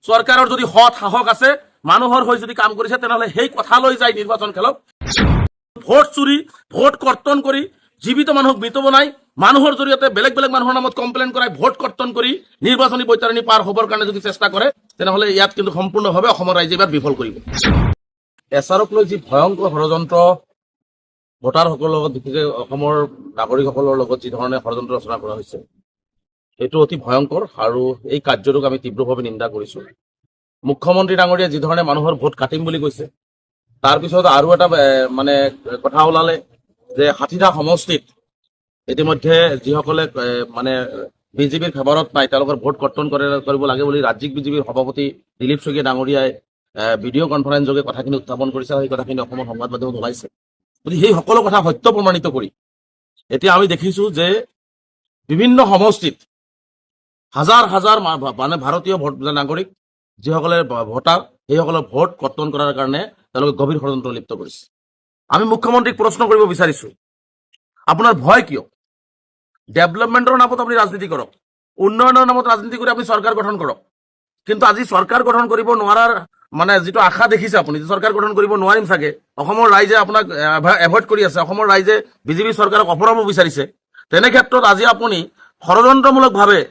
চৰকাৰৰ যদি সৎ সাহস আছে, মানুহৰ হৈ যদি কাম কৰিছে, তেনেহ'লে সেই কথা লৈ যায় নিৰ্বাচন খেলক। ভোট চুৰি, ভোট কৰ্তন কৰি, জীৱিত মানুহক মৃত বনাই, মানুহৰ জৰিয়তে বেলেগ বেলেগ মানুহৰ নামত কমপ্লেইন কৰাই ভোট কৰ্তন কৰি নিৰ্বাচনী বৈতৰণী পাৰ হ'বৰ কাৰণে যদি চেষ্টা কৰে, তেনেহ'লে ইয়াত কিন্তু সম্পূৰ্ণভাৱে অসমৰ ৰাইজে এইবাৰ বিফল কৰিব। এছআৰক লৈ যি ভয়ংকৰ ষড়যন্ত্ৰ, ভোটাৰসকলৰ লগত, বিশেষকৈ অসমৰ নাগৰিকসকলৰ লগত যি ধৰণে ষড়যন্ত্ৰ ৰচনা কৰা হৈছে, সেইটো অতি ভয়ংকৰ আৰু এই কাৰ্যটোক আমি তীব্ৰভাৱে নিন্দা কৰিছো। মুখ্যমন্ত্ৰী ডাঙৰীয়াই যি ধৰণে মানুহৰ ভোট কাটিম বুলি কৈছে, তাৰপিছত আৰু এটা মানে কথা ওলালে যে 60টা সমষ্টিত ইতিমধ্যে যিসকলে মানে বিজেপিৰ ফেভাৰত নাই, তেওঁলোকৰ ভোট কৰ্তন কৰিব লাগে বুলি ৰাজ্যিক বিজেপিৰ সভাপতি দিলীপ শইকীয়া ডাঙৰীয়াই ভিডিঅ' কনফাৰেন্স যোগে কথাখিনি উত্থাপন কৰিছে আৰু সেই কথাখিনি অসমৰ সংবাদ মাধ্যমত ওলাইছে। গতিকে সেই সকলো কথা সত্য প্ৰমাণিত কৰি এতিয়া আমি দেখিছো যে বিভিন্ন সমষ্টিত হাজাৰ হাজাৰ মানে ভাৰতীয় ভোট নাগৰিক, যিসকলে ভোটাৰ, সেইসকলৰ ভোট কৰ্তন কৰাৰ কাৰণে তেওঁলোকে গভীৰ ষড়যন্ত্ৰ লিপ্ত কৰিছে। আমি মুখ্যমন্ত্ৰীক প্ৰশ্ন কৰিব বিচাৰিছো, আপোনাৰ ভয় কিয়? ডেভেলপমেণ্টৰ নামত আপুনি ৰাজনীতি কৰক, উন্নয়নৰ নামত ৰাজনীতি কৰি আপুনি চৰকাৰ গঠন কৰক। কিন্তু আজি চৰকাৰ গঠন কৰিব নোৱাৰাৰ মানে যিটো আশা দেখিছে আপুনি যে চৰকাৰ গঠন কৰিব নোৱাৰিম চাগে, অসমৰ ৰাইজে আপোনাক এভইড কৰি আছে, অসমৰ ৰাইজে বিজেপি চৰকাৰক অপৰাব বিচাৰিছে, তেনে ক্ষেত্ৰত আজি আপুনি ষড়যন্ত্ৰমূলকভাৱে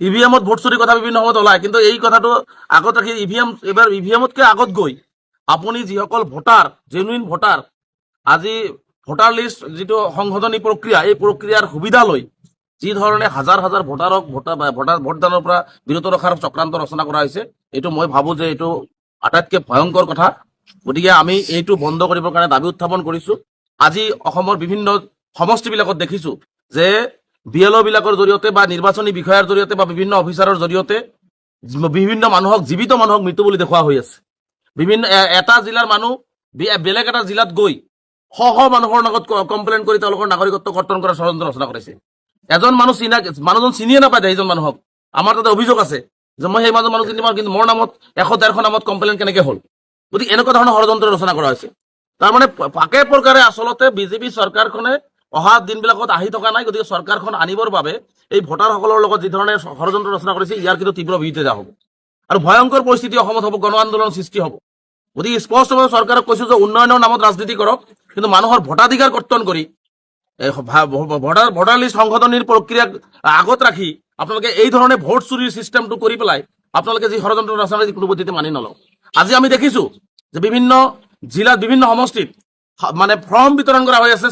ইভিএমত ভোট চুৰিৰ কথা বিভিন্ন সময়ত ওলায়, কিন্তু এই কথাটো আগত ৰাখি ইভিএম এইবাৰ ইভিএমতকৈ আগত গৈ আপুনি যিসকল ভোটাৰ, জেনুইন ভোটাৰ, আজি ভোটাৰ লিষ্ট যিটো সংশোধনী প্ৰক্ৰিয়া, এই প্ৰক্ৰিয়াৰ সুবিধা লৈ যি ধৰণে হাজাৰ হাজাৰ ভোটাৰক ভোটাৰ ভোটাৰ ভোটদানৰ পৰা বিৰত ৰখাৰ চক্ৰান্ত ৰচনা কৰা হৈছে, এইটো মই ভাবো যে এইটো আটাইতকৈ ভয়ংকৰ কথা। গতিকে আমি এইটো বন্ধ কৰিবৰ কাৰণে দাবী উত্থাপন কৰিছো। আজি অসমৰ বিভিন্ন সমষ্টিবিলাকত দেখিছো যে বিএলঅ বিলাকৰ জৰিয়তে বা নিৰ্বাচনী বিষয়াৰ জৰিয়তে বা বিভিন্ন অফিচাৰৰ জৰিয়তে বিভিন্ন মানুহক, জীৱিত মানুহক মৃত্যু বুলি দেখুওৱা হৈ আছে। বিভিন্ন এটা জিলাৰ মানুহ বেলেগ এটা জিলাত গৈ শ শ মানুহৰ লগত কমপ্লেইন কৰি তেওঁলোকৰ নাগৰিকত্ব কৰ্তন কৰাৰ ষড়যন্ত্ৰ ৰচনা কৰিছে। এজন মানুহ চিনা মানুহজন চিনিয়ে নাপায় সেইজন মানুহক। আমাৰ তাতে অভিযোগ আছে যে মই সেই মানুহ চিনি পাওঁ, কিন্তু মোৰ নামত 100-150 নামত কমপ্লেইন কেনেকে হ'ল? গতিকে এনেকুৱা ধৰণৰ ষড়যন্ত্ৰ ৰচনা কৰা হৈছে। তাৰমানে পাকে প্ৰকাৰে আচলতে বিজেপি চৰকাৰখনে অহা দিনবিলাকত আহি থকা নাই। গতিকে চৰকাৰখন আনিবৰ বাবে এই ভোটাৰসকলৰ লগত যি ধৰণে ষড়যন্ত্ৰ ৰচনা কৰিছে, ইয়াৰ কিন্তু তীব্ৰ বিৰোধিতা হ'ব আৰু ভয়ংকৰ পৰিস্থিতি অসমত হ'ব, গণ আন্দোলন সৃষ্টি হ'ব। গতিকে স্পষ্টভাৱে চৰকাৰক কৈছো যে উন্নয়নৰ নামত ৰাজনীতি কৰক, কিন্তু মানুহৰ ভোটাধিকাৰ কৰ্তন কৰি এই ভোটাৰ লিষ্ট সংশোধনীৰ প্ৰক্ৰিয়াক আগত ৰাখি আপোনালোকে এই ধৰণে ভোট চুৰিৰ চিষ্টেমটো কৰি পেলাই আপোনালোকে যি ষড়যন্ত্ৰ ৰচনা কৰিছে, কোনো পদ্ধতি মানি নলওঁ। আজি আমি দেখিছো যে বিভিন্ন জিলাত, বিভিন্ন সমষ্টিত মানে ফৰ্ম বিতৰণ কৰা হৈ আছে,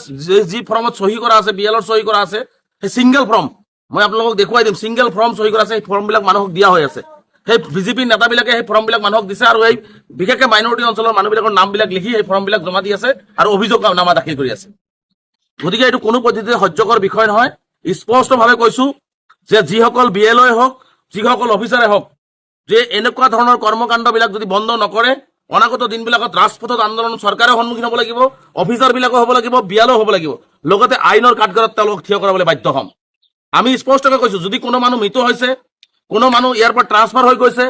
যি ফৰ্মত চহী কৰা আছে, বিএলৰ চহী কৰা আছে। সেই ছিংগল ফৰ্ম মই আপোনালোকক দেখুৱাই দিম। ছিংগল ফৰ্ম চহী কৰা আছে, সেই ফৰ্মবিলাক মানুহক দিয়া হৈ আছে। সেই বিজেপিৰ নেতাবিলাকে সেই ফৰ্মবিলাক মানুহক দিছে আৰু এই বিশেষকৈ মাইনৰিটি অঞ্চলৰ মানুহবিলাকৰ নামবিলাক লিখি সেই ফৰ্মবিলাক জমা দি আছে আৰু অভিযোগ নামা দাখিল কৰি আছে। গতিকে এইটো কোনো পদ্ধতিতে সহ্যকৰ বিষয় নহয়। স্পষ্টভাৱে কৈছো যে যিসকল বিএলঅ হওক, যিসকল অফিচাৰে হওক, যে এনেকুৱা ধৰণৰ কৰ্মকাণ্ডবিলাক যদি বন্ধ নকৰে, অনাগত দিনবিলাকত ৰাজপথত আন্দোলন চৰকাৰেও সন্মুখীন হ'ব লাগিব, অফিচাৰবিলাকো হ'ব লাগিব, বিএলঅ হ'ব লাগিব, লগতে আইনৰ কাঠগড়াত তেওঁলোকক থিয় কৰাবলৈ বাধ্য হ'ম। আমি স্পষ্টকৈ কৈছো, যদি কোনো মানুহ মৃত্যু হৈছে, কোনো মানুহ ইয়াৰ পৰা ট্ৰান্সফাৰ হৈ গৈছে,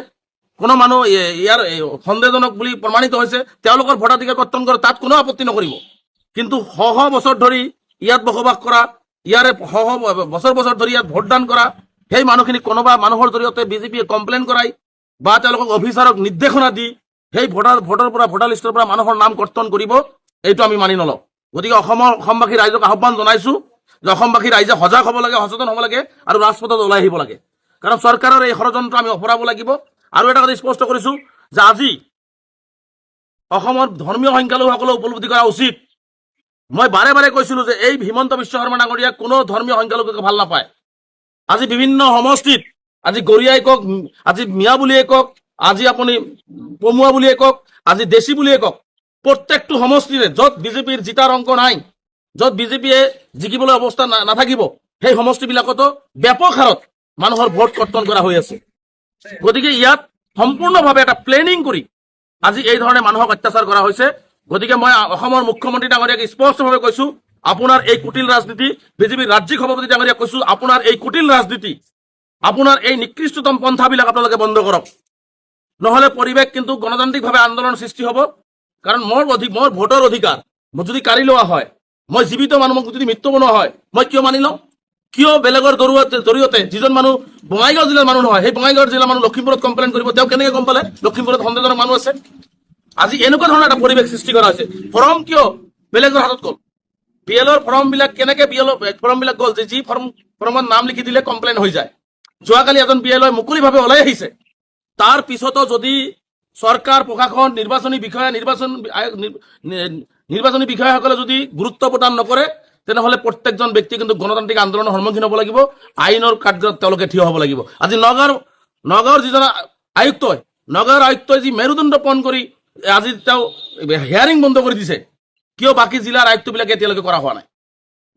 কোনো মানুহ ইয়াৰ সন্দেহজনক বুলি প্ৰমাণিত হৈছে, তেওঁলোকৰ ভোটাধিকাৰ কৰ্তন কৰে, তাত কোনো আপত্তি নকৰিব। কিন্তু শ শ বছৰ ধৰি ইয়াত বসবাস কৰা, ইয়াৰে শ শ বছৰ বছৰ ধৰি ইয়াত ভোটদান কৰা সেই মানুহখিনিক কোনোবা মানুহৰ জৰিয়তে বিজেপিয়ে কমপ্লেইন কৰাই বা তেওঁলোকক অফিচাৰক নিৰ্দেশনা দি সেই ভোটাৰ পৰা, ভোটাৰ লিষ্টৰ পৰা মানুহৰ নাম কৰ্তন কৰিব, এইটো আমি মানি নলওঁ। গতিকে অসমবাসী ৰাইজক আহ্বান জনাইছো যে অসমবাসী ৰাইজে সজাগ হ'ব লাগে, সচেতন হ'ব লাগে আৰু ৰাজপথত ওলাই আহিব লাগে। কাৰণ চৰকাৰৰ এই ষড়যন্ত্ৰ আমি অপৰাব লাগিব। আৰু এটা কথা স্পষ্ট কৰিছো যে আজি অসমৰ ধৰ্মীয় সংখ্যালঘুসকলে উপলব্ধি কৰা উচিত। মই বাৰে বাৰে কৈছিলো যে এই হিমন্ত বিশ্ব শৰ্মা ডাঙৰীয়া কোনো ধৰ্মীয় সংখ্যালঘুক ভাল নাপায়। আজি বিভিন্ন সমষ্টিত, আজি গৰিয়াই কওক, আজি মিয়া বুলিয়ে কওক, আজি আপুনি পমুৱা বুলিয়ে কওক, আজি দেশী বুলিয়ে কওক, প্ৰত্যেকটো সমষ্টিৰে য'ত বিজেপিৰ জিতাৰ অংক নাই, য'ত বিজেপিয়ে জিকিবলৈ অৱস্থা নাথাকিব, সেই সমষ্টিবিলাকতো ব্যাপক হাৰত মানুহৰ ভোট কৰ্তন কৰা হৈ আছে। গতিকে ইয়াত সম্পূৰ্ণভাৱে এটা প্লেনিং কৰি আজি এই ধৰণে মানুহক অত্যাচাৰ কৰা হৈছে। গতিকে মই অসমৰ মুখ্যমন্ত্ৰী ডাঙৰীয়াক স্পষ্টভাৱে কৈছো, আপোনাৰ এই কুটিল ৰাজনীতি, বিজেপিৰ ৰাজ্যিক সভাপতি ডাঙৰীয়াক কৈছো, আপোনাৰ এই কুটিল ৰাজনীতি, আপোনাৰ এই নিকৃষ্টতম পন্থাবিলাক আপোনালোকে বন্ধ কৰক। নহলে পৰিৱেশ কিন্তু গণতান্ত্ৰিকভাৱে আন্দোলন সৃষ্টি হ'ব। কাৰণ মোৰ ভোটৰ অধিকাৰ মোক যদি কাঢ়ি লোৱা হয়, মই জীৱিত মানুহ, মোক যদি মৃত্যু বনোৱা হয়, মই কিয় মানি ল'ম? কিয় বেলেগৰ জৰিয়তে যিজন মানুহ বঙাইগাঁও জিলাৰ মানুহ নহয়, সেই বঙাইগাঁও জিলাৰ মানুহ লখিমপুৰত কমপ্লেইন কৰিব? তেওঁ কেনেকৈ গম পালে লখিমপুৰত সন্দেহজনক মানুহ আছে? আজি এনেকুৱা ধৰণৰ এটা পৰিৱেশ সৃষ্টি কৰা হৈছে। ফৰ্ম কিয় বেলেগৰ হাতত গ'ল? বি এলৰ ফৰ্মবিলাক কেনেকে বি এলৰ ফৰ্মবিলাক গ'ল যে যি ফৰ্মত নাম লিখি দিলে কমপ্লেইন হৈ যায়? যোৱাকালি এজন বি এল মুকলিভাৱে ওলাই আহিছে। তাৰ পিছতো যদি চৰকাৰ, প্ৰশাসন, নিৰ্বাচনী বিষয়া, নিৰ্বাচন আয়োগ, নিৰ্বাচনী বিষয়াসকলে যদি গুৰুত্ব প্ৰদান নকৰে, তেনেহ'লে প্ৰত্যেকজন ব্যক্তি কিন্তু গণতান্ত্ৰিক আন্দোলনৰ সন্মুখীন হ'ব লাগিব, আইনৰ কাৰ্যত তেওঁলোকে থিয় হ'ব লাগিব। আজি নগাঁৱৰ যিজন আয়ুক্তই, নগাঁৱৰ আয়ুক্তই যি মেৰুদণ্ড পণ কৰি আজি তেওঁ হেয়াৰিং বন্ধ কৰি দিছে, কিয় বাকী জিলাৰ আয়ুক্তবিলাকে এতিয়ালৈকে কৰা হোৱা নাই?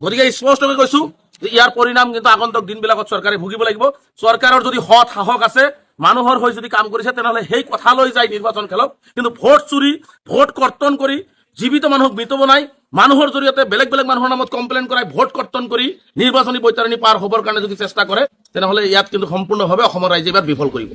গতিকে স্পষ্টকৈ কৈছো যে ইয়াৰ পৰিণাম কিন্তু আগন্তুক দিনবিলাকত চৰকাৰে ভুগিব লাগিব। চৰকাৰৰ যদি সৎ সাহস আছে, মানুহৰ হৈ যদি কাম কৰিছে, তেনেহ'লে সেই কথা লৈ যায় নিৰ্বাচন খেলক। কিন্তু ভোট চুৰি, ভোট কৰ্তন কৰি জীৱিত মানুহক মৃত বনাই, মানুহৰ জৰিয়তে বেলেগ বেলেগ মানুহৰ নামত কমপ্লেইন কৰাই ভোট কৰ্তন কৰি নিৰ্বাচনী বৈতৰণী পাৰ হ'বৰ কাৰণে যদি চেষ্টা কৰে, তেনেহ'লে ইয়াত কিন্তু সম্পূৰ্ণভাৱে অসমৰ ৰাইজে এইবাৰ বিফল কৰিব।